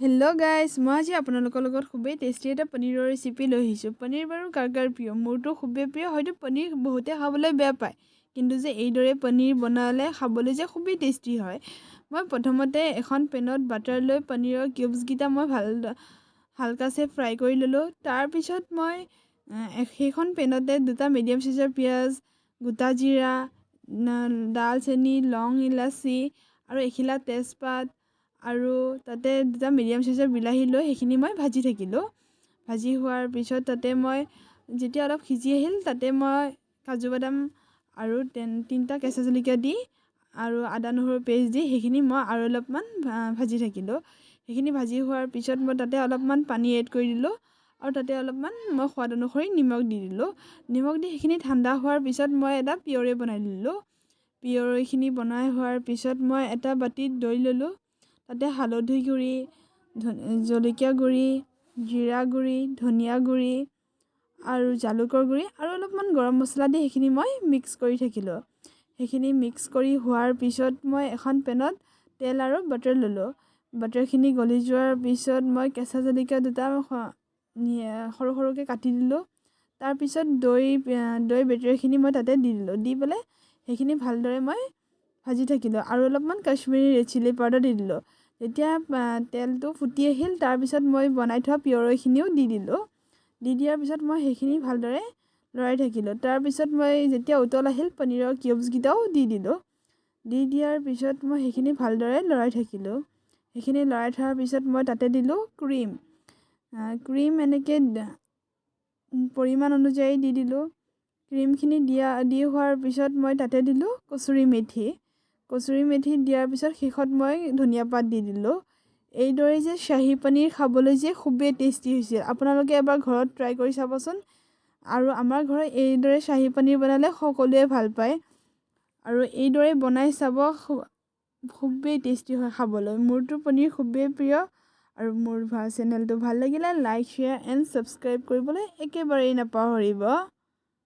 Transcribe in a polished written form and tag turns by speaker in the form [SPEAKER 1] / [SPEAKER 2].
[SPEAKER 1] Hello' guys, মই আজি আপোনালোকৰ লগত খুবেই টেষ্টি এটা পনীৰৰ ৰেচিপি লৈ আহিছোঁ। পনীৰ বাৰু কাৰ কাৰ প্ৰিয়? মোৰতো খুবেই প্ৰিয়। হয়তো পনীৰ বহুতে খাবলৈ বেয়া পায়, কিন্তু যে এইদৰে পনীৰ বনালে খাবলৈ যে খুবেই টেষ্টি হয়। মই প্ৰথমতে এখন পেনত বাটাৰ লৈ পনীৰৰ কিউবছকেইটা মই ভাল হালকাছে ফ্ৰাই কৰি ল'লোঁ। তাৰপিছত মই সেইখন পেনতে দুটা মিডিয়াম চাইজৰ পিঁয়াজ, গোটা জিৰা, ডালচেনি, লং, ইলাচি আৰু এখিলা তেজপাত আৰু তাতে দুটা মিডিয়াম চাইজৰ বিলাহী লৈ সেইখিনি মই ভাজি থাকিলোঁ। ভাজি হোৱাৰ পিছত তাতে মই যেতিয়া অলপ সিজি আহিল, তাতে মই কাজু বাদাম আৰু তিনিটা কেঁচা জলকীয়া দি আৰু আদা নহৰু পেষ্ট দি সেইখিনি মই আৰু অলপমান ভাজি থাকিলোঁ। সেইখিনি ভাজি হোৱাৰ পিছত মই তাতে অলপমান পানী এড কৰি দিলোঁ আৰু তাতে অলপমান মই সোৱাদ অনুসৰি নিমখ দি দিলোঁ। নিমখ দি সেইখিনি ঠাণ্ডা হোৱাৰ পিছত মই এটা পিয়ৰি বনাই ল'লোঁ। পিয়ৰিখিনি বনাই হোৱাৰ পিছত মই এটা বাতিত দৈ ল'লোঁ। তাতে হালধি গুড়ি, জলকীয়া গুড়ি, জিৰা গুড়ি, ধনিয়া গুড়ি আৰু জালুকৰ গুড়ি আৰু অলপমান গৰম মছলা দি সেইখিনি মই মিক্স কৰি থাকিলোঁ। সেইখিনি মিক্স কৰি হোৱাৰ পিছত মই এখন পেনত তেল আৰু বাটাৰ ল'লোঁ। বাটাৰখিনি গলি যোৱাৰ পিছত মই কেঁচা জলকীয়া দুটা সৰু সৰুকৈ কাটি দিলোঁ। তাৰপিছত দৈ বেটাৰখিনি মই তাতে দি দিলোঁ। দি পেলাই সেইখিনি ভালদৰে মই ভাজি থাকিলোঁ আৰু অলপমান কাশ্মীৰী ৰেড চিলি পাউডাৰ দি দিলোঁ। যেতিয়া তেলটো ফুটি আহিল, তাৰপিছত মই বনাই থোৱা পিয়ৰিখিনিও দি দিলোঁ। দি দিয়াৰ পিছত মই সেইখিনি ভালদৰে লৰাই থাকিলোঁ। তাৰপিছত মই যেতিয়া উতল আহিল, পনীৰৰ কিউবছকেইটাও দি দিলোঁ। দি দিয়াৰ পিছত মই সেইখিনি ভালদৰে লৰাই থাকিলোঁ। সেইখিনি লৰাই থোৱাৰ পিছত মই তাতে দিলোঁ ক্ৰীম। ক্ৰীম এনেকৈ পৰিমাণ অনুযায়ী দি দিলোঁ। ক্ৰীমখিনি দি হোৱাৰ পিছত মই তাতে দিলোঁ কচুৰি মেথি। কচুৰি মেথি দিয়াৰ পিছত শেষত মই ধনিয়া পাত দি দিলোঁ। এইদৰে যে শ্বাহী পনীৰ খাবলৈ যে খুবেই টেষ্টি হৈছিল। আপোনালোকে এবাৰ ঘৰত ট্ৰাই কৰি চাবচোন। আৰু আমাৰ ঘৰত এইদৰে শ্বাহী পনীৰ বনালে সকলোৱে ভাল পায় আৰু এইদৰে বনাই চাব, খুবেই টেষ্টি হয় খাবলৈ। মোৰতো পনীৰ খুবেই প্ৰিয়। আৰু মোৰ চেনেলটো ভাল লাগিলে লাইক, শ্বেয়াৰ এণ্ড ছাবস্ক্ৰাইব কৰিবলৈ একেবাৰেই নাপাহৰিব।